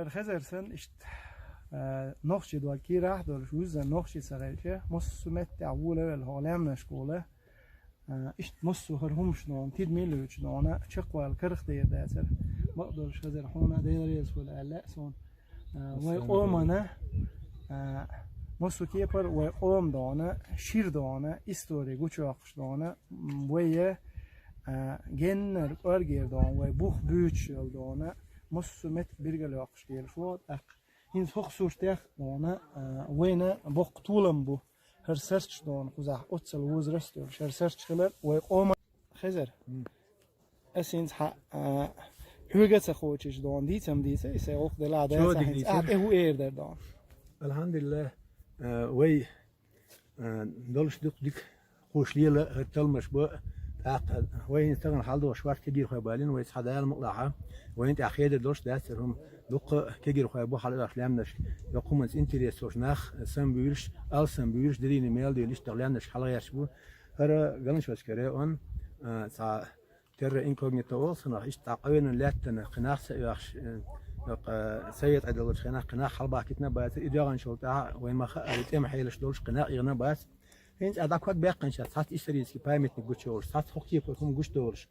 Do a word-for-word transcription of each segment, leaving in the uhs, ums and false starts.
Хезар санна иштта, а, нохчий дог кийрахь а долуш, вуьззина нохчий ца хилча, массо а меттехь вуьйла а велла хьо лаьмнашкахула, а, иштта массо а хӀара хӀумаш дона, тидам мила вуьйцу дона, чекхвала карах дер дацара. Бакъдолуш хезар хьуна, Дела реза хуьлда аьлла лаьа суна. А, вай къомана, а, массо а кепара вай къома дона, шира дона, истори гучуйоккхуш дона, м, вай, а, геннара кӀоргера дона, вай бух буьйцуш йолу дона, массо а меттиг биргал йоккхуш лелаш ву, тӀаккха хӀинца хӀокху суртех а дона, а, вайна боккха толам бу. ХӀара сурташ дона кхузахь оццул возраст йолуш, хӀара сурташ хилар вай къома хезар. М. Ас хӀинца хьан, а, хьоьга а ца кхочуш дона, дийцам дийца, и сайн гӀуллакх делахь а, дацахь хӀинца, а, тӀе хӀу эр дара дона. Алхьамдулиллах, а, вай Э, долуш дукха дика кхуш лела хӀара талламаш бу, тӀаккха вай хӀинца тахана хьаладогӀуш вац кегийрхой балийна, вай цхьа Дала мукъалахь, вайна тӀехь хедар долуш дац хӀара хӀума, дуккха кегийрхой бу хьалаваьлла лаьмнашка, йоккха хӀуманца интерес долуш нах, самабуьйлуш, алсамбуьйлуш, дерриг мел дуьйлуш тахана лаьмнашка хьалагӀерташ бу. ХӀара Галанчвальский район, э, цхьа терра инкогнито олу санна, иштта дӀа къевнан лаьттана кхин нах ца оьхуш, э, йоккха, э, совет Ӏедаллачу хенахь кхин нах хьалабахкийтина бацара, и доьгӀанчул тӀаьхьа вайн ма хаара тӀеман хьелаш долуш кхин нах ийгӀина бац. ХӀинца а дӀа ког баьккхинчара цхьацца исторический памятник гучуйолуш, цхьацца хӀокху кепара хӀума гучудолуш,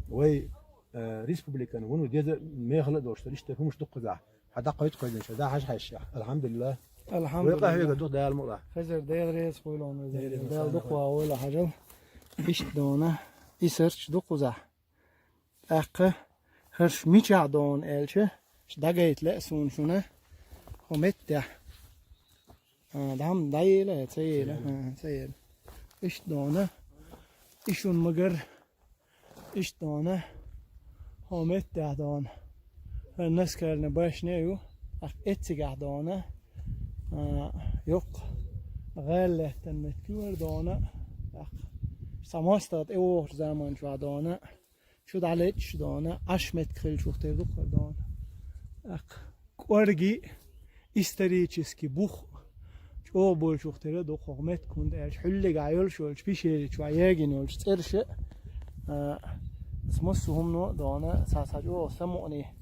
вай, э, республикан вуно деза мехала а долуш дара, иштта хӀумаш ду кхузахь. Хьан дӀакхойкху кхойдинчара, дӀа хьажа хьаьжча. Алхьамдулиллах. Алхьамдулиллах. Вай къахьоьгур ду Дала мукъалахь. Хезар, Дела реза хуьлда хьуна, везан Дела. Дела дукха ван войла хьажал. Иштта дона, и сурташ ду кхузахь. ТӀаккха хӀорш мичахь дона аьлча, дӀагайта лаьа суна шуна, хӀо меттехь. А, дӀа-м дӀаела, ца ела, а, ца ела. Иштта дона, и шуна магар, иштта дона, хӀо меттехь дона. ХӀара Наскарна башня ю, тӀаккха эццигахь дона, а, йоккха гӀала лаьттан меттиг ю хӀара дона, тӀаккха цхьа мостагӀа тӀевогӀучу заманчохь дона, чу дӀалечча дона, Ӏаш меттиг хиллачух тера ду хӀара дона. ТӀаккха кӀорги, исторически бух чӀогӀа болчух тера ду хӀокху меттиг, хӀунда аьлча хьуьллигахь йолуш йолчу пещери чохь ягийна йолчу цӀерша, а, аса массо а хӀумано а дона, цхьа-цхьа чӀогӀа самукъане,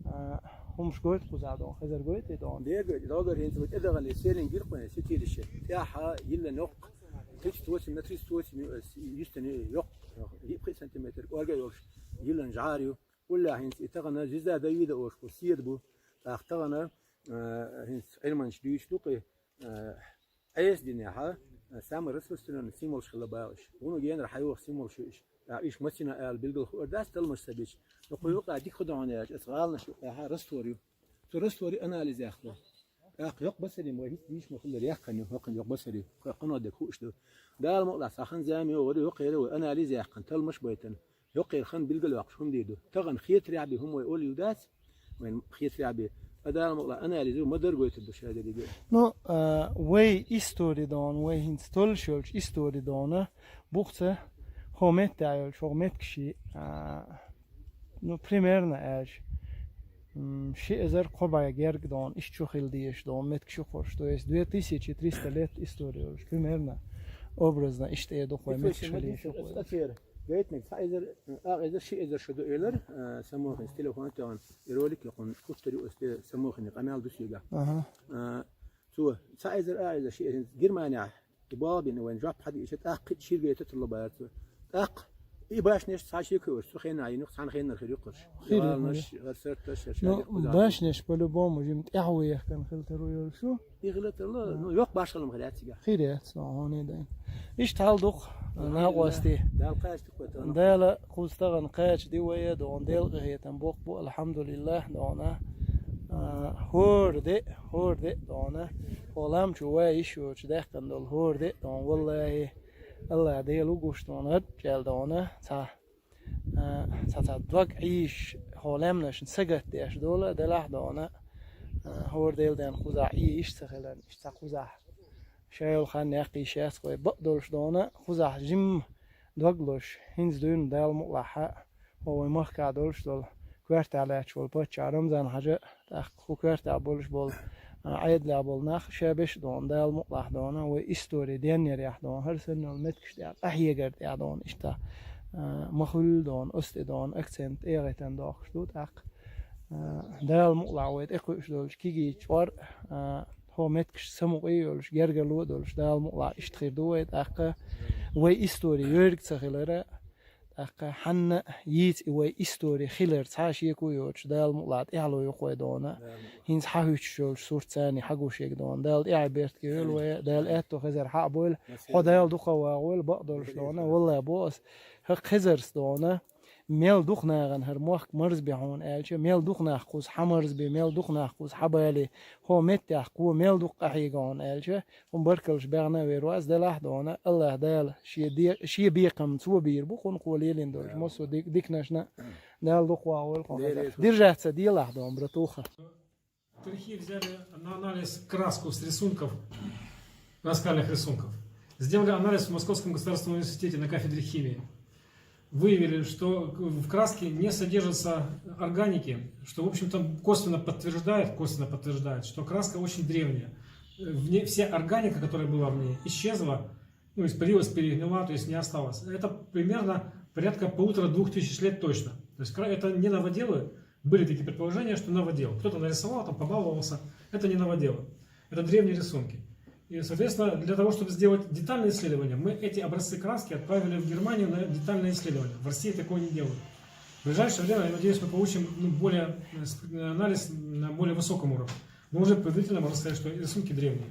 а, хӀумаш гойту кхузахь дона, хезар гойту и дона. Дега, догар хӀинца вай тӀедагӀане селин гиркъоне сетилище. ТӀаьхьа йиллина йоккха, тридцать восемь на тридцать восемь ю-, э, с-, юьстана йоккха, йоккха, йиъ-пхиъ сантиметр кӀорга йолуш йиллина жӀара ю. Уллехь хӀинца и тахана Звезда Давида олуш бу, седа бу. ТӀаккха тахана, э, хӀинца Ӏилманчаша дуьйцуш ду-кх и, э, Ӏеса динехь, э, самый распространённый символаш хилла боху уьш. Вуно генара хьайогӀу символаш ю уьш. ТӀаккха уьш маца йина ала билггал хуур дац талламаш ца бича. Но кху юкъахь дика хӀун ду хьуна аьлча, аса гӀаланаш юкъахь раствор ю. Цу растворе анализ яьккхина. ТӀаккха йоккха басарий, вай хӀинца дийша ма-хиллара, яьккхина ю, хӀокхуьнан йоккха басарий. Кху-, кхуьнан дерг хууш ду. Дала мукъалахь, цхьа хан-зама йогӀур ю, йоккхера вай анализ яьккхина, талламаш а байтина. Йоккхера хан билгал йоккхуш хӀума дийр ду. Тахана хетарехь бен хӀума вай олийла дац, вайн хетарехь бен. Ткъа Дала мукъалахь, анализ ю, ма-дарра гойтур ду ша дерриге. Ну, а, вай истори дона, вай хӀинца толлуш йолчу истори дона, бухца хӀо меттехь йолчу хӀокху меттигаши, а, ну, примерно аьлча, м, ши эзар кхо бӀе герга дона, иштта шу хила дезаш дона меттигаш ю кхуьш. То есть две тысячи триста лет истори йолуш, примерно, образно, иштта э ду кху вай меттигаш хила езаш ю кхуьш. Гайтинарг цхьа эзар, а, эзар, ши эзар шу ду элира, а, Самохин телефон тӀехь и ролик, и кхунна хӀуттур ю аса те Самохин къамел ду соьга. Аха. А, цо цхьа эзар, а, эзар, ши эзар Германехь и болх бина вайн жоп хьадиъча, тӀаккха кхин а ширгайта тулла бара цо. ТӀаккха и башнеш цхьа шеко йолуш, цу хенахь йина юкъа цхьана хенара хир ю кхуьш. Хир ю, хир ю. ГӀаланаш, хӀара сурташ, хӀара шадерг кхузахь. Ну, башнеш по-любому жимма тӀаьхьа вехкана хила тарло йолуш ю. И хила тарло, ну, йоккха башхалла ма хир яц цигахь. Хир яц, ну, хьуна дайн. Иштта хьал ду-кх, накъостий. Дала кхача тӀе кхойта. Дала кхуза тахана кхача ди вай а дона, Делан къинхетам боккха бу, алхьамдулиллах, дона. А, хӀора де, хӀора де, дона. Хьо лам чу вай йиш йоцуш даьккхина долу хӀора де, дона. Валлахи, Аллах Дела ву гуш, дона, гӀад чӀел, дона. Цхьа, а, цхьа, цхьа дог Ӏийш, хьо лаьмнашна сагатдеш дола, делахь, дона. А, хӀора Делан ден кхузахь Ӏийш ца хиларна, иштта цхьа кхузахь. Ша йолу хан яккхийша яц вай бакъдолуш, дона, кхузахь жимма дог луш, хӀинца дуьйна Дала мукъалахь, хӀо вайн махкахь долуш долу, коьртехь лаьтташ волу паччахь Рамзан-Хьаьжа, тӀаккха кху коьртехь болуш болу, а, Ӏедалехь болу нах, ша берш а, дона, Дала мукъалахь, дона, вай истори денъярехь, дона, хӀара санна йолу меттигаш тӀехь, къахьегар тӀехь, дона, иштта, а, ма-хуьллу, дона, оцу тӀе, дона, акцент тӀегӀитан дохкуш ду, тӀаккха, А, Дала мукъалахь вай тӀекхуьуш долчу кегийчу чкъор, а, хӀо меттигаш самукъа а йолуш, гергарло а долуш, Дала мукъалахь иштта хир ду вай, тӀаккха вай истори йоьрга ца хилара, тӀаккха хьанна а йийца и вай истори хилар цхьа а шеко а йоцуш, Дала мукъалахь тӀаьхьало ю-кх вай дона. ХӀинца хьахӀуьттуш йолчу сурт царний хьагуш ерг дона. Дала тӀаьхье бертиг йойла вай, Дала аьтто хезар хьа а бойла, хьо Дала дукха вагӀойла, бакъдолуш дона, валлахӀи боху ас, хӀокху хезарца дона. Мел дукха нахана хӀара мохк марзбе хьуна аьлча, мел дукха нах кхуза хьан марзбе, мел дукха нах кхуза хьан бале, хӀо меттехь кхо мел дукха къахьега хьуна аьлча, хӀун баркаллаш баьхна а вер вац, делахь а дона, АллахӀ Дала шен де-, шен бекхам цо бийр бу, кхунна кхо лелийна долчу массо а дик-, диканашна Дала дукха вагӀойла хьо хезар. Держаться делахь дона, братуха. Штрихи взяли на анализ краску с рисунков, наскальных рисунков. Сделали анализ в Московском государственном университете на кафедре химии. Выявили, что в краске не содержится органики, что, в общем-то, косвенно подтверждает, косвенно подтверждает, что краска очень древняя. В ней вся органика, которая была в ней, исчезла, ну, испарилась, перегнила, то есть не осталась. Это примерно порядка полутора-двух тысяч лет точно. То есть кра- это не новоделы, были такие предположения, что новодел. Кто-то нарисовал, там побаловался. Это не новоделы. Это древние рисунки. И, соответственно, для того, чтобы сделать детальное исследование, мы эти образцы краски отправили в Германию на детальное исследование. В России такое не делают. В ближайшее время, я надеюсь, мы получим, ну, более, э, ск- анализ на более высоком уровне. Но уже предварительно можно сказать, что рисунки древние.